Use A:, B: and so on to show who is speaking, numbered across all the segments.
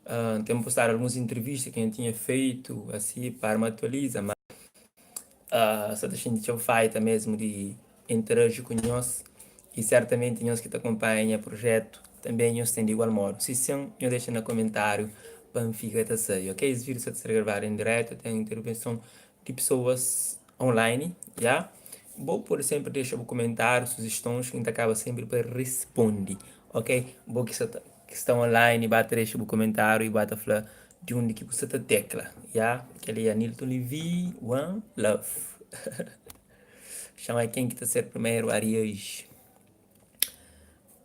A: N ten postadu alguns intrivista ki N tinha feitu asi pa arma atualiza, ma sa ta xinti txeu faita mesmu di interaji ku nhos y sertamenti nhos ki ta kunpanha nha prujetu tanbe nhos ten di igual modu. Si sin, nhos dexa na kumentariu pa N fika ta sabe, ok? Es vídiu sa ta ser gravadu en diretu, ten intervenson di pesoas online, ya? Bo pode senpri dexa bu kumentariu, sujestons ki N ta kaba senpri pa risponde, ok? Bo ki sa ta ki sta online ba ta dexa bu kumentariu y ba ta fla di undi ki bu sa ta tekla, ya? Kel-li é Anilton Levy, one love. Xama ken ki ta ser primeru a reaji.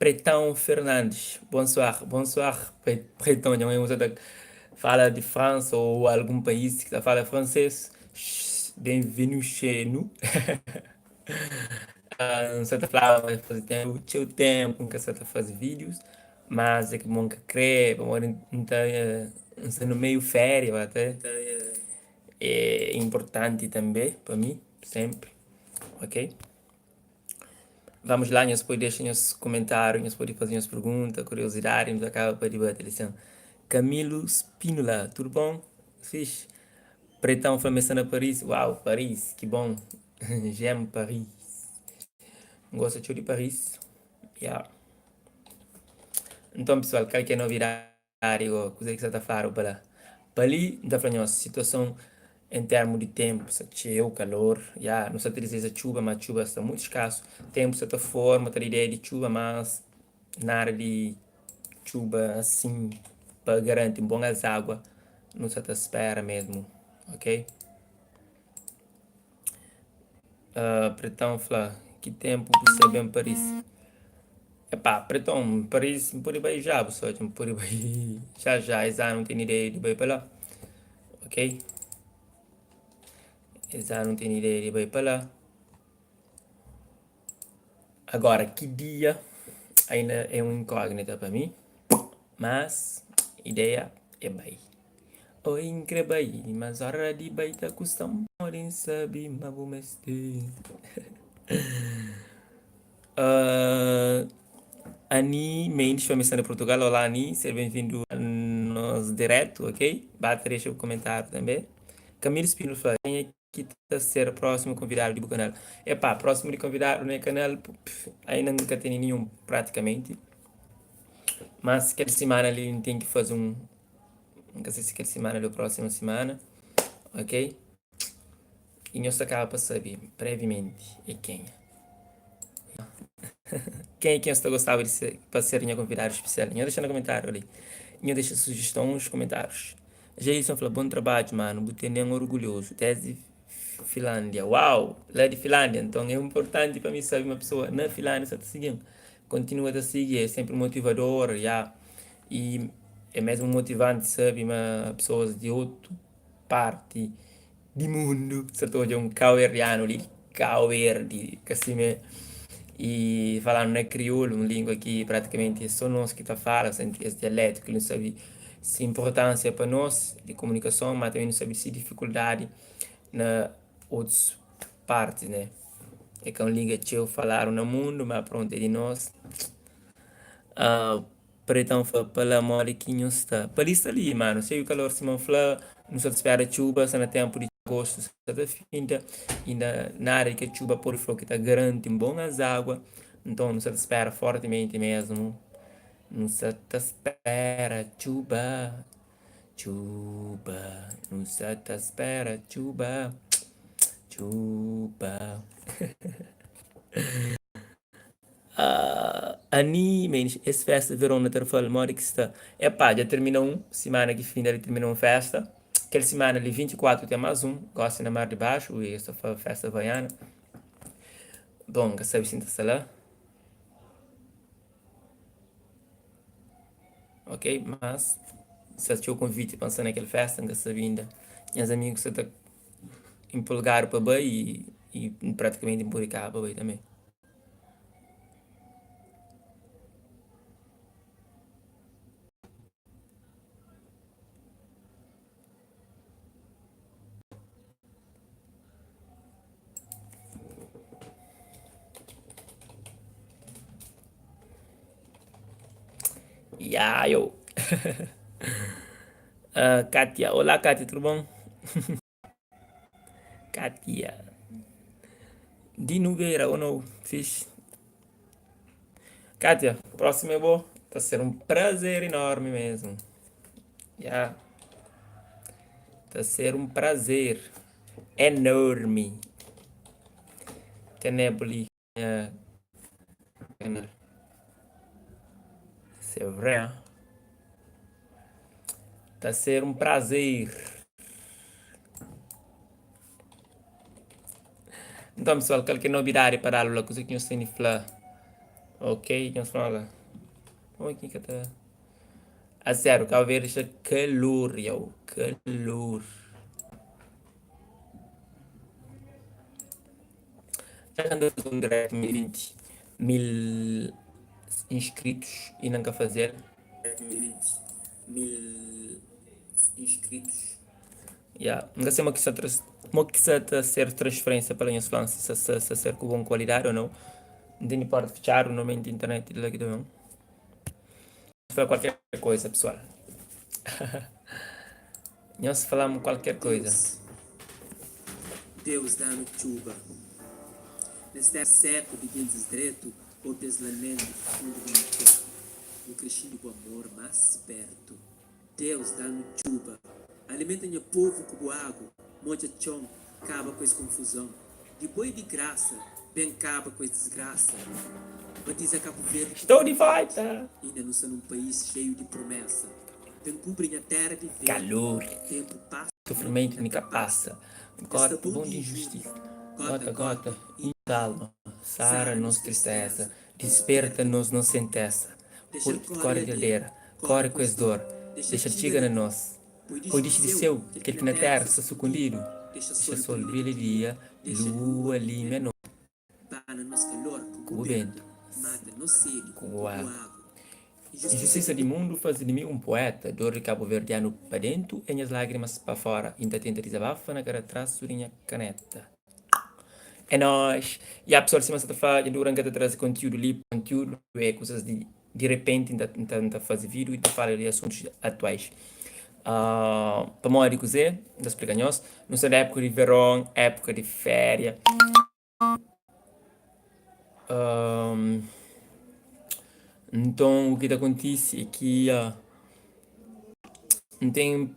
A: Pretão Fernandes, bonsoir, bonsoir Pretão, dja N usa ta fala di Fransa ou algun país ki ta fala fransês, benvenu chez nous. N sa ta flaba ma faze ténpu, txeu ténpu N ka sa ta faze vídius, mas é ki bo N ka krê, pamodi N ta N sta no meiu féria até, é inportanti tanbê pa mi, sénpri, ok. Vamos lá, nhos pode dexa nhos komentáriu, nhos pode faze nhos pergunta, kuriosidadi, nu ta kaba pa dibati li sin. Camilo Spínola, tudu bon? Fixe. Pretão fla ma el sta na Paris. Uau, Paris, ki bon. J'aime Paris. N gosta txeu di Paris. Ya. Nton, pesoal, kal ki é novidadi ô kuzê ki sa ta fladu pa la? Pa li, N ta fla nhos, situason en termu di ténpu sta txeu kalor. Ya, nu sa ta dizeja txuba, má txuba sta mutu skasu. Ténpu sa ta forma, ta da ideia di txuba, mas nada di txuba asin pa garanti un bon azágua. Nu sa ta spera mesmu, ok? Uh, Pretão fla, ki ténpu bu sta ben Paris? Epá, Pretão, Paris N pode bai já, bu sabe, N pode bai já já, es anu N ten ideia di bai pa la, ok? Es anu N ten ideia di bai pa la. Agora, ki dia ainda é un inkognita pa mi, mas ideia é bai. Oi, N kre bai, mas ora di bai ta kusta-m Pamodi N sabe ma bu meste uh, Ani Mendes fla ma sta na Portugal Olá Ani, ser ben-vindu a nos diretu, ok? Ba ta dexa bu komentáriu tanbe Camilo Spino fla, kenha ki ta ser prósimu konvidadu di bu kanal? Epá, prósimu di konvidadu na kanal, ainda N ka tene ninhun pratikamenti Mas kel simana li N ten ki faze un N ka sei si kel simana li ou próxima simana, ok? I nhos ta kaba pa sabe brevimenti é kenha. Kenha ki nhos ta gostaba di ser, pa ser nha konvidadu spesial? Nhos dexa na komentáriu li. Nhos dexa sujestons, komentárius. Jailson fla, bon trabadju manu, bu tene-m orgulhozu. Desdi Finlándia. Uau! La di Finlándia. Nton é inportanti pa mi sabe ma pesoa na Finlándia sa ta sigi-m. Kontinua ta sigi, é senpri motivador, ya. I é mesmu motivanti sabe ma pesoas di otu parti di mundu sa ta odja un kauverdianu li di Kauverdi, ka si mé? I falanu na kriolu, un lingua ki pratikamenti é so nos ki ta fala, es dialetu ki nu sabe si inportansia pa nos di komunikason, ma tanbe nu sabe si difikuldadi na otus parti, né? É ka un lingua txeu faladu na mundu, ma prontu é di nos. Uh, Pretão fla pa la modi ki nhu sta. Pa li sta li, manu, xeiu kalor sima N fla, nu sa ta spera txuba, sta na tenpu di agostu sa ta finda, inda nada di kel txuba pode fla ki ta garanti un bon azagua, nton nu sa ta spera fortimenti mesmu, nu sa ta spera txuba, txuba, nu sa ta spera txuba, txuba. Uh, Ani Mendes, es festa de verão na Tarrafal, modi ki sta? Epá, dja termina un, simana ki finda li termina un festa. Kel simana li 24 ten más un, gosi na Mar di Baxu, e esta fa festa havaiana. Bom, ka sabe si N ta sta la. Ok, mas sa txeu konviti pa N sta na kel festa, N ka sabe inda. Nhas amigus sa ta empolgadu pa bai e, e pratikamenti N pode kaba pa bai tanbe. Ya yo. Katia, olá Katia, tudu bon? Katia Di Nogueira, ou nou? Fixe. Katia, próximo é bo. Ta ser um prazer enorme mesmo. Ya. Ta ser um prazer enorme tene-bu li na kanal. C'est vrai, hein? Ta ser um prazer. Nton pessoal, kal ki é nobidadi pa da-lu la? Kuze ki nhos tene fla? Ok, nhos fla la. Oi, ki ka ta. A sério, Cabo Verde sta calor, yo, calor. Já que anda fazer um direct 20 mil inscritos e não quer fazer. 20 mil inscritos. Yeah. Nka sei mo ki sa tra- mo ki sa ta ser transferência pa la nhos fla-m si sa sa sa ser ku bon kualidadi ou não. N tene porta fitxadu, normalmenti internet di la ki ta ben. Fla kualker koisa pesoal. Nhos fla-m kualker koisa.
B: Deus, Deus da-nu txuba. Nes téra séku di gentis dretu, obi es lamentu di fundu di nha petu. Nu kre xinti bu amor más pértu. Deus, da-nu txuba. Alimenta nha povu ku bu agu. Modja txon, kaba ku es konfuzon. Di bo i di grasa, ben kaba ku es disgrasa. Batiza Kabu Verdi ku
A: Estou de
B: bu verdadi.
A: volta!
B: Inda nu sta nun país xeiu di promesa. Ben kubri nha tera di verdi.
A: Kalor,
B: Tenpu pasa,
A: sufrimentu
B: inda
A: mi
B: ta
A: ka
B: pasa.
A: pasa.
B: Es sta
A: Korpu
B: bon
A: bon
B: di
A: di
B: injúria.
A: injustisa.
B: Gota
A: Gota
B: gota,
A: gota, inta alma. Sara
B: sara
A: nos
B: nos
A: tristeza.
B: tristeza.
A: Disperta
B: Disperta
A: nos nosentesa.
B: Dexa-l
A: Poi
B: kóre
A: kóre
B: ladera,
A: ladera,
B: kóre
A: kóre
B: ku
A: ku
B: es
A: es
B: dor,
A: dor.
B: dexa-l
A: Dexa-l
B: txiga
A: txiga
B: na
A: na
B: nos.
A: nos.
B: Poi
A: Poi
B: dixi di
A: dixi di
B: séu
A: séu
B: kel
A: kel
B: ki
A: ki
B: na
A: na
B: téra
A: téra
B: sta
A: sta
B: sukundidu,
A: sukundidu.
B: dexa
A: Dexa
B: sol
A: sol
B: brilha di
A: brilha di
B: dia,
A: dia,
B: dexa
A: lua
B: lua
A: limia
B: limia
A: nos.
B: Bana nos kalor ku
A: Ku
B: bu
A: bu
B: bentu,
A: bentu,
B: mata nos sedi
A: ku
B: ku
A: bu
B: bu
A: agu.
B: agu. Injustisa
A: Injustisa
B: di
A: di mundu faze di mi un pueta, dor di kabuverdianu pa dentu e nhas lagrimas pa fora, i N ta tenta dizabafa na kada trasu di nha kaneta. É nóis! Ya pesoal, sima N sa ta fla, dja dura N ka ta traze kontiúdu li, kontiúdu é kuzas di di repenti N ta N ta N ta faze vídiu i ta fala di asuntus atuais. Pamodi kuzê? N ta splika nhos, nu sta na épuka di veron, épuka di féria. Nton, u ki ta kontise é ki N ten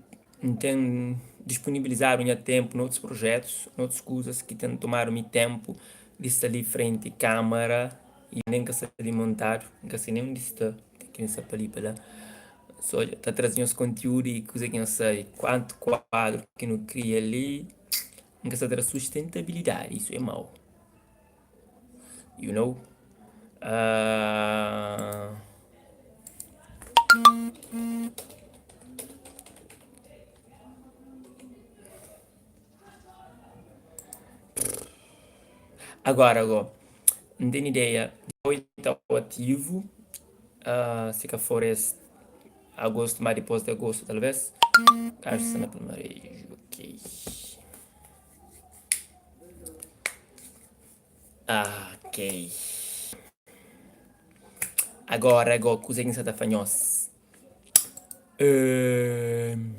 A: N ten disponibilizadu nha ténpu na otus projetus, na otus kuzas ki ten tomadu mi ténpu di sta li frenti kámara i nen ka sta li montadu, N ka sai nen undi sta, ten ki sta pa li pa la. So ta traze nhos kontiúdu i kuza ki nhos sabe kuantu kuadru ki nu kria li. N ka sa tra sustentabilidadi, isu é mau. You know? Uh... Agora, go, N ten ideia di oitau ativu, uh, si ka for es agostu, ma dipôs di agostu talvês. Acho que na primeira, ok. Ah, ok. Agora, go, kuzê ki N sa ta fla nhos? N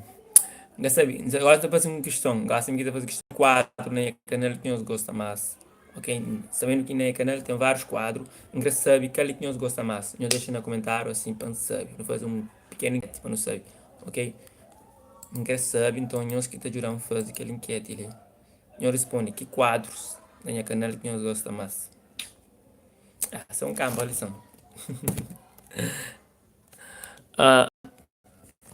A: ka sabe, agora N ta faze un kiston, gosi mi ki ta faze kiston kuadru na nha kanal ki nhos gosta más, ok? Sabendu ki na nha kanal ten várius kuadru, N kre sabe kal ki nhos gosta más, nhos dexa na kumentáriu asin pa N sabe, nu faze un pikenu inketi pa nu sabe, ok? N kre sabe, nton nhos ki ta djuda-m faze kel inketi li, nhos responde ki kuadrus na nha kanal ki nhos gosta más. Ah, se un kanba li son. Ah,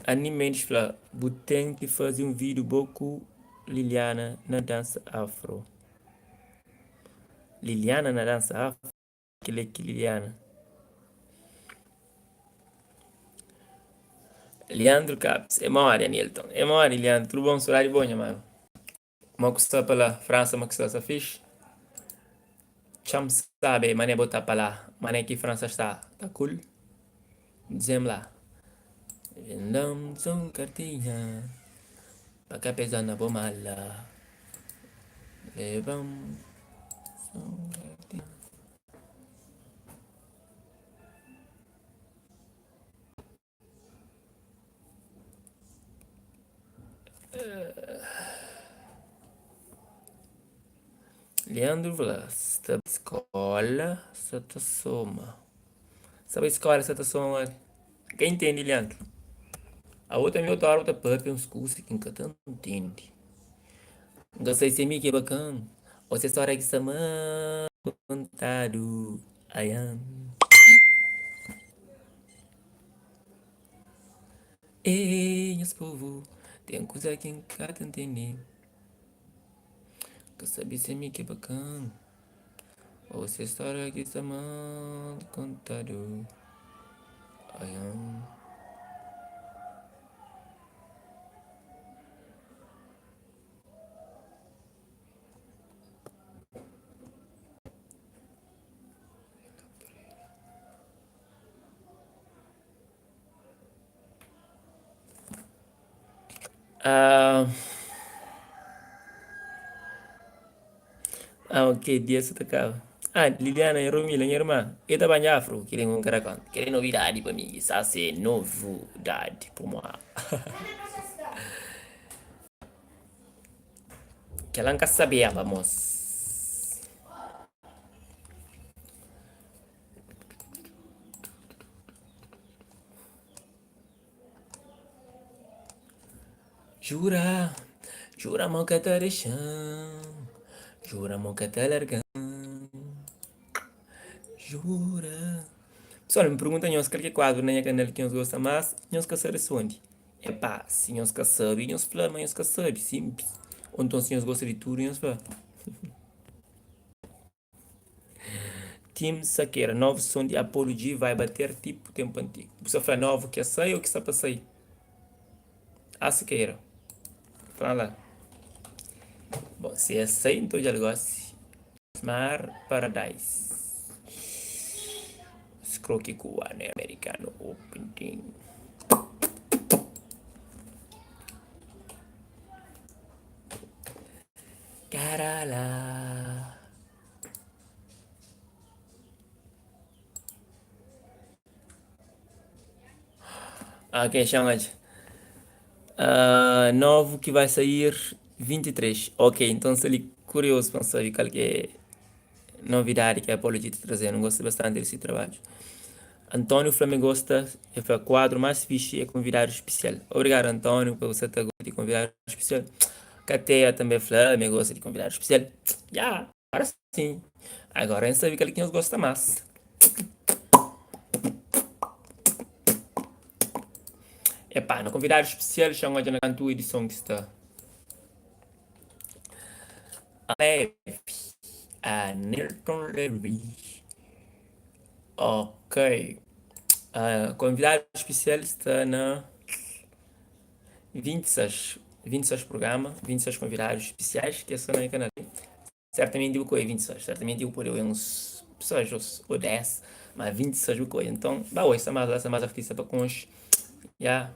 A: Ani Mendes fla, bu ten ki faze un vídeo bo ku Liliana na dansa afro. Liliana na dansa afro? Kel é ki Liliana. Leandro Capes, é mori Anilton, é mori Leandro, tudo bom? Saudade bo nha mano. Mo ku sta pa la França mo ki sta sta fixe? Txam sabe mané bo ta pa la mané ki França sta ta cool? Dizem la Dam son kartinha pa ka pesa na bo mala Lebam son kartinha. Leandro fla, sta bai skola sa ta soma. Sta bai skola sa ta soma. Ka intendi Leandro. Abo tanbe otu ora bu ta papia uns kusa ki N ka ta ntende. N ka sai si é mi ki é bakan o si é stória ki sta mal kontadu. Aian. Ei, nhas povu, ten kuza ki N ka ta ntende. Ka sabe si é mi ki é bakan o si é stória ki sta mal kontadu. Aian. Ah, ah, ok, dia sa ta kaba. Ah, Liliana e Romila, nha irmã, e ta banja afro, ki ten un kara konta. Kel é novidadi pa mi, sa se novidadi pa moi. Kel-la N ka sabeba, mos. Jura, jura ma ka ta dexa-m Jura ma ka ta larga-m Jura Pessoal, N pergunta nhos kal ki é kuadru na nha kanal ki nhos gosta más Nhos ka sa responde Epá, si nhos ka sabe, nhos fla ma nhos ka sabe, sinplis Ou nton si nhos gosta di tudu, nhos fla. Tim Saqueira, novu son di Apollo G vai bater tipo tempo antigo. Bu sa fla novu ki a sai ou ki sta pa sai? Ah Siqueira, fla la. Bom, si é sai, nton dja el gosi. Smar Paradise. Scroki cubano e americano opening. Carala. Ok, chama uh, novo que vai sair 23. Ok, então se ali curioso para saber qual que é novidade que a Apology está trazendo. Gosto bastante desse trabalho. António Flamengosta é o quadro mais fixe é convidado especial. Obrigado, António, por você estar de convidado especial. Cateia também Flamengo gosta de convidado especial. Yeah, agora sim. Agora a gente sabe que ele gosta mais. Epá, no convidado especial chama de na tua edição que está. Leve, a Nilton Levy. Ok. Uh, convidado especial está na 26, 26 programa, 26 convidados especiais que é só na canal. Certamente eu coi 26, certamente eu poderia uns 6 ou 10, mas 26 eu coi. Então, bah, oi, está mais, está mais artista para conche. Yeah.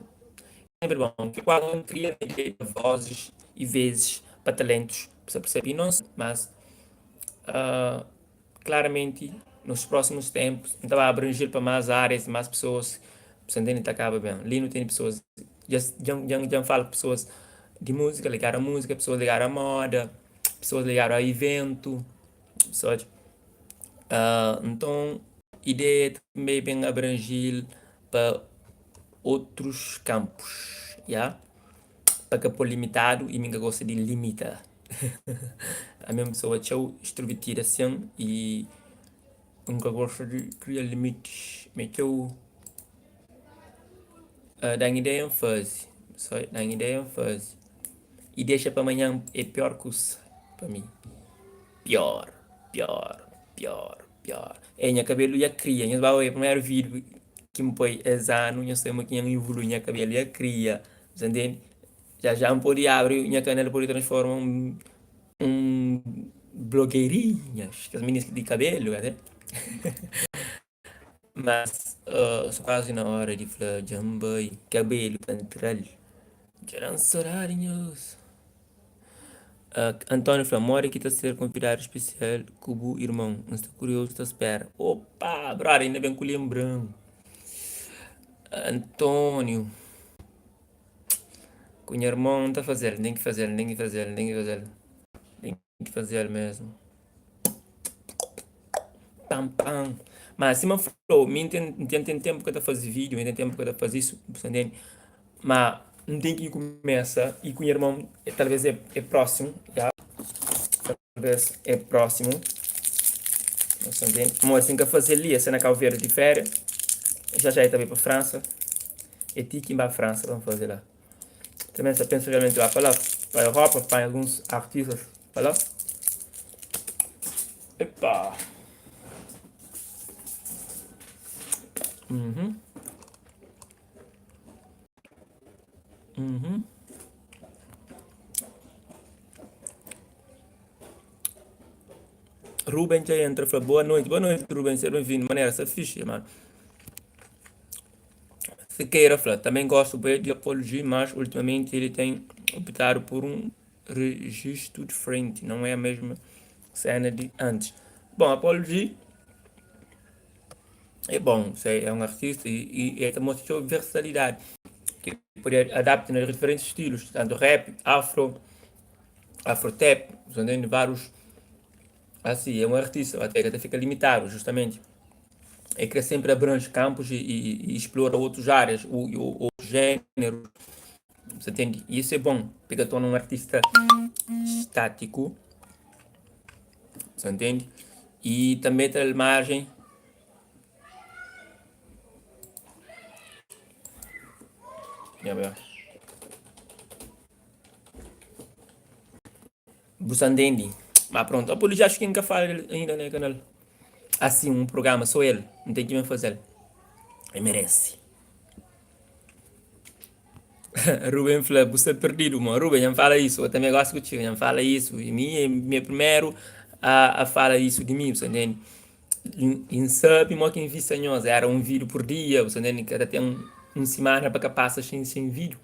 A: Sempre bom, que quase não cria vozes e vezes para talentos, você percebe? Não, mas uh, claramente nos próximos tempos então vai abranger para mais áreas, mais pessoas, você entende? Tá acaba bem. Ali não tem pessoas, já, já, já, já falo com pessoas de música, ligaram a música, pessoas ligaram a moda, pessoas ligaram a evento, pessoas. Então, ideia também bem abrangir para outros campos, yeah? Pa ka pôr limitadu i mi ka gosta di limita. Ami é un pesoa txeu extrovertida sin i N ka gosta di kria limitis. Mi é txeu da-m ideia N faze, só da-m ideia N faze. I dexa pa manhan é pior kusa pa mi. Pior, pior, pior, pior. Ei nha kabelu dja kria, nhos ba oia primeru vídiu ki N poi es anu, nhos ta odja ma N ivului, nha kabelu dja kria. Nhos ntende? Já já N pode abri nha kanal pode transforma un un blogueirinhas, kes minis di kabelu, ka ten? Mas sta kuazi na ora di fla dja N bai, kabelu ta ntra-l, dja da-m sodadi nhos. António fla, modi ki ta ser konvidadu spesial ku bu irmon? N sta kuriozu ta spera. Opa, brother, inda ben ku lenbra-m. António. Ku nha irmon N ta faze-l, N ten ki faze-l, N ten ki faze-l, N ten ki faze-l, N ten ki faze-l mesmu. Pam pam. Ma sima N fla-u, mi N ten N ten ten ténpu ka ta faze vídiu, N ten ténpu ka ta faze isu, bu sta ntende? Ma N ten ki kumesa i ku nha irmon talvês é é prósimu, ya, talvês é prósimu, bu sta ntende? Pamodi si N ka faze-l li, é sta na Kabu Verdi di féria, já já el ta bai pa Fransa, é ti ki N ba Fransa pa N faze la. Também sa pensa realmente ba pa la, pa Europa, panha alguns artistas pa la. Epa! Uhum. Uhum. Ruben dja entra fla boa noite, boa noite Ruben, seja bem-vindo. Manera sta fixe, mano. Sequeira fla, também gosto bué de Apollo G, mas ultimamente ele tem optado por um registro diferente, não é a mesma cena de antes. Bom, Apollo G é bom, é um artista e, e, e mostra sua versatilidade, que pode adaptar nos diferentes estilos, tanto rap, afro, afrotap, são vários. Assim, é um artista, até até fica limitado, justamente. É que sempre abrange campos e, e, e explora outras áreas, ou, ou, ou géneros. Você entende? E isso é bom, porque torna um artista estático. Você entende? E também traz margem. Bu sa ntende? Ma pronto, Apologia acho que nunca fala dele ainda na canal. Assim, um programa só ele, não tem que me fazer. Ele merece. Ruben fla, bu sta perdido, mo. Ruben, não fala isso. Eu também gosto contigo, não fala isso. E mim, minha primeiro a, a fala isso de mim, você entende? E sabe, mo quem vista nós, era um vídeo por dia, você entende? Cada tem um, um semana para que passa sem, sem vídeo,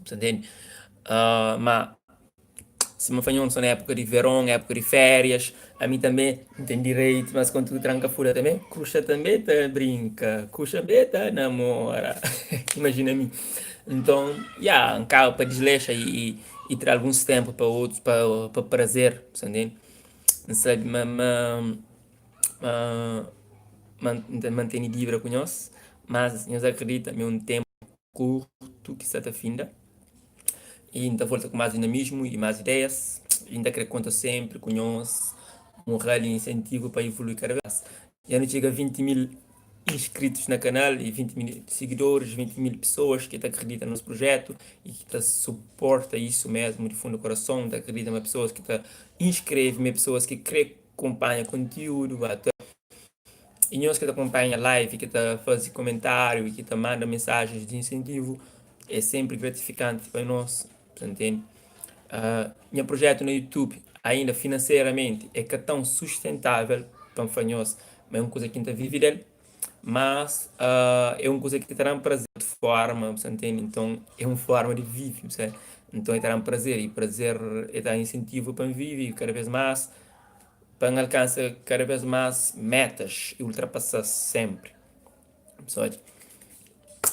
A: você entende? Uh, mas Se ma fanhon so na época de verão, época de férias, a mim também não tem direito, mas quando tu tranca fura também, cruxa também tá brinca, cruxa também tá namora. Imagina a mim. Então, yeah, um carro para desleixa e, e, e ter alguns tempo para outros, para, para prazer, você entende? Não sabe, mas, mas, mantém dívida com nós, mas nós acredita, é um tempo curto ki sta ta finda y N ta volta ku más dinamismu y más ideias y N ta kre konta sénpri ku nhos mural y insentivu pa ivolui kada vez más. Dja nu txiga 20 mil inskritus na kanal y 20 mil sigidoris, 20 mil pesoas ki ta akredita na nos prujetu y ki ta suporta isu mésmu di fundu korason. N ta akredita ma pesoas ki ta inskreve ma é pesoas ki kre kunpanha kontiúdu, ba ta I nhos ki ta kunpanha live, ki ta faze komentáriu i ki ta manda mensajens di insentivu, é sénpri gratifikanti pa nos, ta ntende? Nha prujétu na YouTube, ainda finanseramenti, é ka tãu sustentável pa N fla nhos ma é un kuza ki N ta vive del, mas é un kuza ki ta da-m prazer di forma, bu ta ntende? Nton, é un forma di vive, bu sabe? Nton, el ta da-m prazer i prazer el ta da insentivu pa N vive kada bês más. Pa N alkansa kada bês más metas i ultrapasa-s sénpri. Psodi?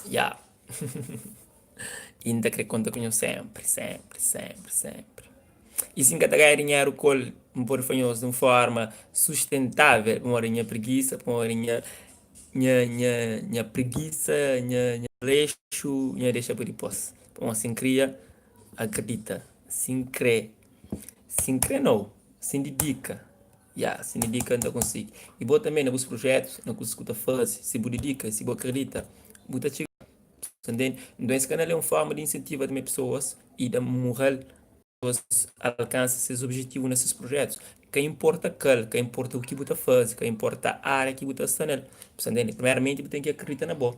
A: Ya. I N ta krê konta ku nhos sénpri, sénpri, sénpri, sénpri. I si N ka ta ganha dinheru ku el, N pode fla nhos di un fórma sustentável, pamodi nha prigisa, pamodi nha, nha, nha, nha prigisa, nha, nha lexu, nha dexa pa dipôs. Pamodi si N kria, akredita, si N krê, si N krê nau. Si N didika, ya, si N didika N ta konsigi. I bo tanbe na bus projetus, na kuzas ku ta faze, si bu didika, si bu akredita, bu ta txiga. Sa ntende? Nton es kanal é un forma di insentiva tanbe pesoas i da mural pa pesoas alkansa ses objetivu na ses projetus. Ka inporta kal, ka inporta u ki bu ta faze, ka inporta ária ki bu ta sta nel. Sa ntende? Primeramenti bu ten ki akredita na bo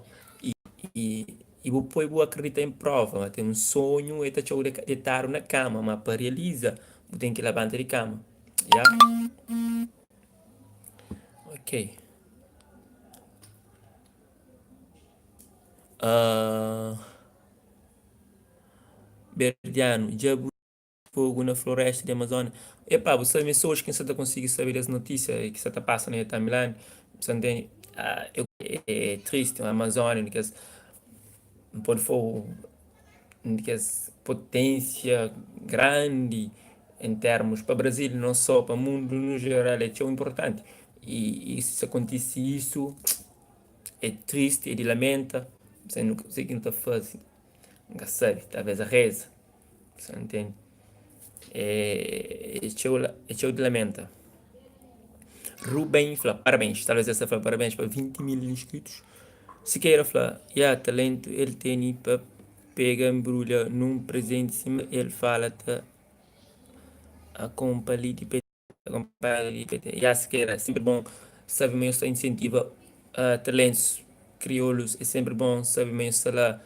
A: i i bu poi bu akredita en prova ma ten un sonhu e ta txeu detadu na kama, ma pa realiza Bu ten ki labanta di kama. Ya? Ok. Uh, Berdiano, dja bu fogo na floresta di Amazônia. Epá, bu sabe, só hoje quem sa ta consegui saber dessa notícia que sa ta passa na timeline, sa entende? Ah, é, é triste, a Amazônia, que pode fogo. Un di kes poténsia grandi en termus pa Brazil non só pa mundu nu jeral é txeu inportanti i si kontise isu é tristi é di lamenta nu ka kuzê ki nu ta faze nu ka sabe talvez reza sa ntende é txeu é txeu di lamenta. Ruben fla parabéns talvez el sta fla parabéns pa 20 mil inskritus Siqueira fla ya talentu el tene pa pega nbrulha num presenti sima el fala ta akompa li di PT akompanha li di PT ya Siqueira sempre bom sabe ma nhos ta insentiva talentus kriolus é sempre bom sabe ma nhos sta la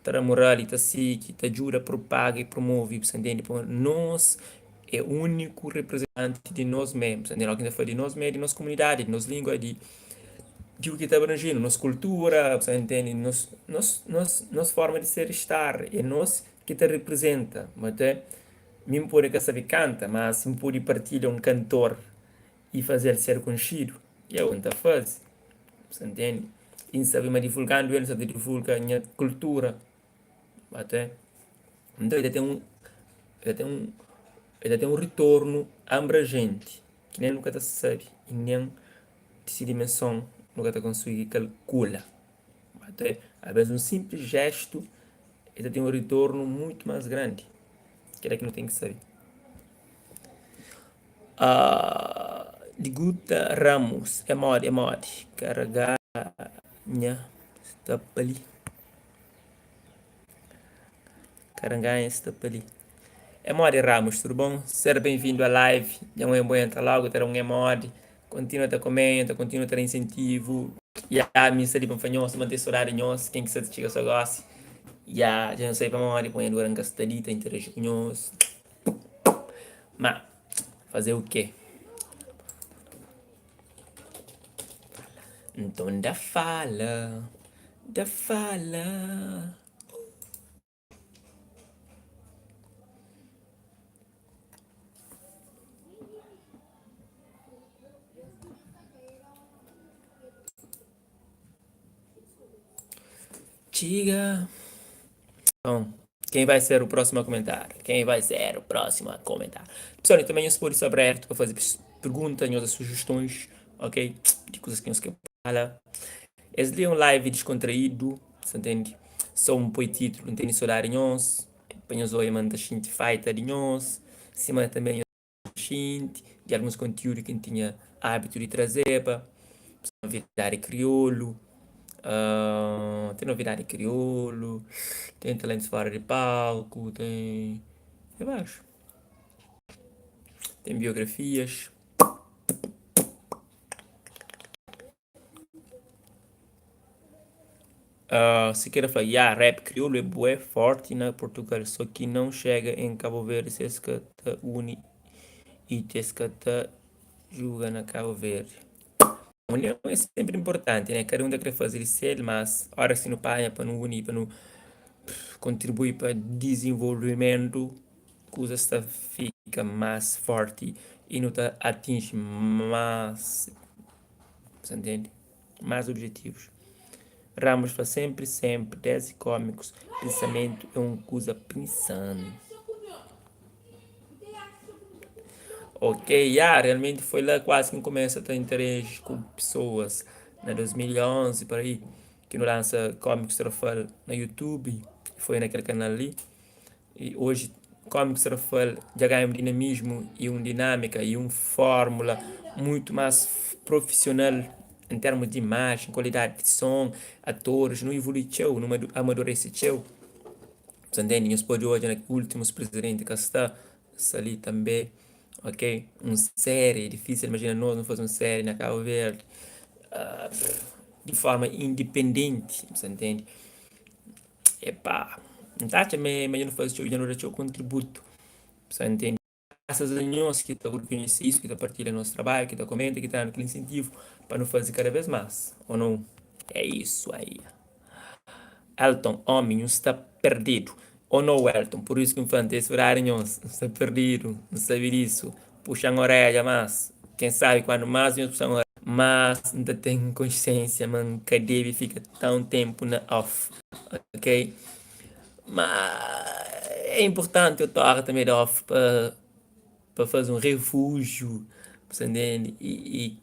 A: ta da moral i ta sigi ta djuda propaga i promove bu sta ntende pamodi nos é úniku reprezentanti di nos mé bu sta ntende óki nu ta fla di nos mé di nos komunidadi di nos língua di di u ki ta abranjinu nos kultura bu sta ntende nos nos nos nos forma di ser i star é nos ki ta reprezenta ma te mi N pode ka sabe kanta mas N pode partilha un kantor i faze-l ser konxidu eu N ta faze bu sta ntende i N sabe ma divulgandu el N sta ta divulga nha kultura ate nton el ta ten un el ta ten un el ta ten un ritornu abrangenti ki nen nu ka ta sabe i nen di si dimenson nu ka ta konsigi kalkula ate alvês un sinplis jestu el ta ten un ritornu mutu más grandi kila ki nu ten ki sabe. Di Guta Ramos É modi, é modi Karaganha sta pa li Karanganha sta pa li É modi Ramos, tudu bon? Ser ben-vindu a live Dja un bo entra logu ta da un é modi Kontinua ta komenta, kontinua ta da insentivu Ya, mi sta li pa N fla nhos, ma N ten sodadi nhos Ken ki sta ta txiga so gosi Ya, dja N sai pamodi Poi dura N ka sta li ta interaji ku nhos. Ma fazer o quê? Nton da fala, da fala. Txiga. Então, quem vai ser o próximo a comentar? Quem vai ser o próximo a comentar? Pessoal, e também nhos pode estar aberto para fazer perguntas, nhos sugestões, ok? De coisas que nhos quer falar. Esse li é um live descontraído, você entende? Só um põe título, não tem saudade nhos, para nhos oi manda xinti faita de nhos, cima também xinti di alguns kontiúdu ki N tinha ábitu di trazeba, novidadi kriolu, ten novidadi kriolu, ten talentus fora di palku, ten ten várius, ten biografias. Siqueira fla, Ya, rap kriolu é bué forti na Portugal, so ki não chega em Cabo Verde se es ka ta uni y es ka ta juga na Cabo Verde. União é sempre importante, né? Cada um ta kre faze di sel, mas ora si nu panha pa nu uni, pa nu kontribui pa dizenvolvimentu, kuzas ta fika más forti y nu ta atinji más, sa ntende? Más objetivus. Ramos fla sempri sempri desdi kómikus pensamentu é un kuza pensante. Ok, ya, realmenti foi la kuazi ki N kumesa ta interage ku pesoas na 2011 pa aí ki nu lansa Kómikus Tarrafal na YouTube, foi na kel kanal li. I oji Kómikus Tarrafal dja ganha un dinamismu i un dinámika i un fórmula mutu más profisional en termus di imajen, kualidadi di son, atoris. Nu ivului txeu, nu amadurese txeu. Sa ntende? Nhos pode odja na últimus prizidenti ka sta, sta li tanbe, ok. Un série, é difísil imajina nos nu faze un série na Kabu Verdi di forma indipendenti, sa ntende? Epá, N ta atxa ma ma dja nu faze txeu, dja nu da txeu kontributu, sa ntende? Grasas a nhos ki ta rekonhese isu, ki ta partilha nos trabadju, ki ta komenta, ki ta da-nu kel insentivu pa nu faze kada bês más, ô nau? É isu aí. Elton, ómi, nhu sta perdidu. Ô nau, Elton, pur isu ki N fla, N ten sodadi nhos, N sta perdidu, N sabe disu. Puxa-m orédja más, ken sabe kuandu más nhos puxa-m orédja, más N ta ten konsiénsia ma N ka debe fika tãu ténpu na off, ok? Ma é inpurtanti otora tanbe da off pa pa faze un refujiu, bu sta ntende? I i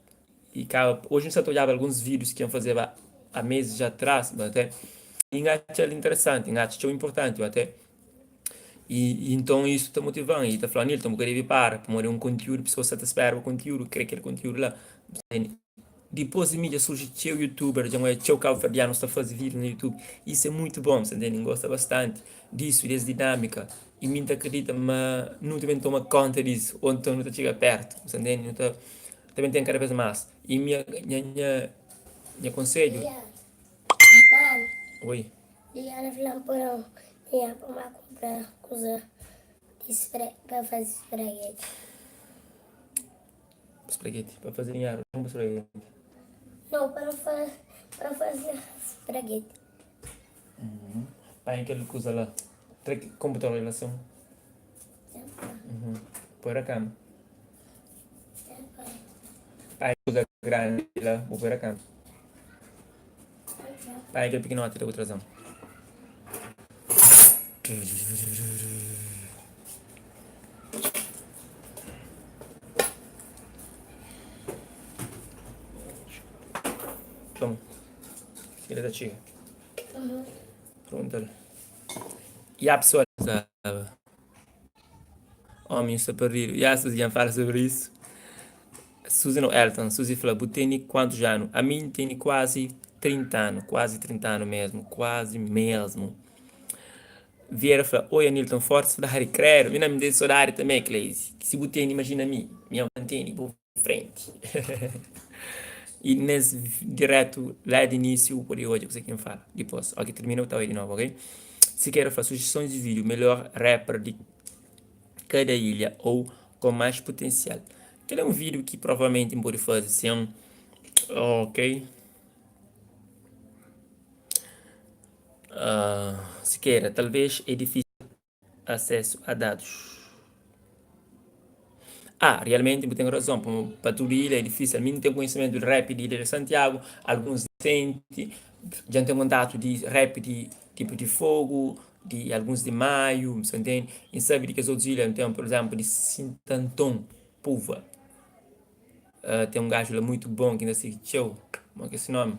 A: i kaba oji N sta ta odjaba alguns vídius ki N fazeba a mezis atras até i N atxa-l interesanti, N atxa txeu inpurtanti até I nton isu ta motiva-m i ta fla, Nilton, bu ka debe para, pamodi é un kontiúdu, pesoas sta ta spera bu kontiúdu, kre kel kontiúdu la. Dipôs di mi dja surji txeu youtuber, dja N odja txeu kabuverdianus ta faze vídiu na youtube, isu é mutu bon, sa ntende? N gosta bastanti disu, des dinâmika, i mi N ta kridita ma nu ta ben toma kónta disu, ô nton nu ta txiga pértu, sa ntende? Nu ta ta ben ten kada bês más. I nha nha nha konsedju. Oi.
C: Liana fla-m pa N tinha pa ba kunpra kuza di pa faze sprageti.
A: Sprageti? Pa faze dinheru, não pa sprageti.
C: Não, pa pa faze sprageti.
A: Uhum. Panha kel kuza la. Tra komputador la son. Uhum. Poi na kama. Panha kuza grandi la, bu poi na kama. Panha kel pikinoti la bu traze-m. Toma. Ele ta txiga. Pergunta-l. Ya pesoal. Omi sta perdidu. Ya Suzy dja N fala sobri isu. Suzy no Elton, Suzy fla bu teni kuantus anu? Ami N teni kuazi 30 anu, kuazi 30 anu mesmu, kuazi mesmu. Vieira fla, oi Anilton, forti sodadi, credo, mi na mi teni sodadi tambe Cleise, si bu teni imajina mi, mi N teni bu frenti. I nes diretu la di inisiu bu pode odja kuzê ki N fala dipôs. Ok, tirmina bu ta oi di novu, ok? Siqueira fla, sugestons di vídiu, melhor rapper di kada ilha ou com mais potencial. Kel é un vídiu ki provavelmenti N pode faze sen, ok? Uh, Siqueira, talvez é difícil asesu a dadus. Ah, realmenti bu ten razon, pamo pa tudu ilha é difísil. Mi N ten konhisimentu di rap di Ilha di Santiagu, alguns disenti, dja N ten kontatu di rap di tipu di Fogu, di alguns di Maiu, bu sta ntende? N sabe di kes otus ilha, N ten pur izénplu di Sintanton, Puva, ten un gaju la muitu bon ki N ta sigi txeu, mo ki é si nomi?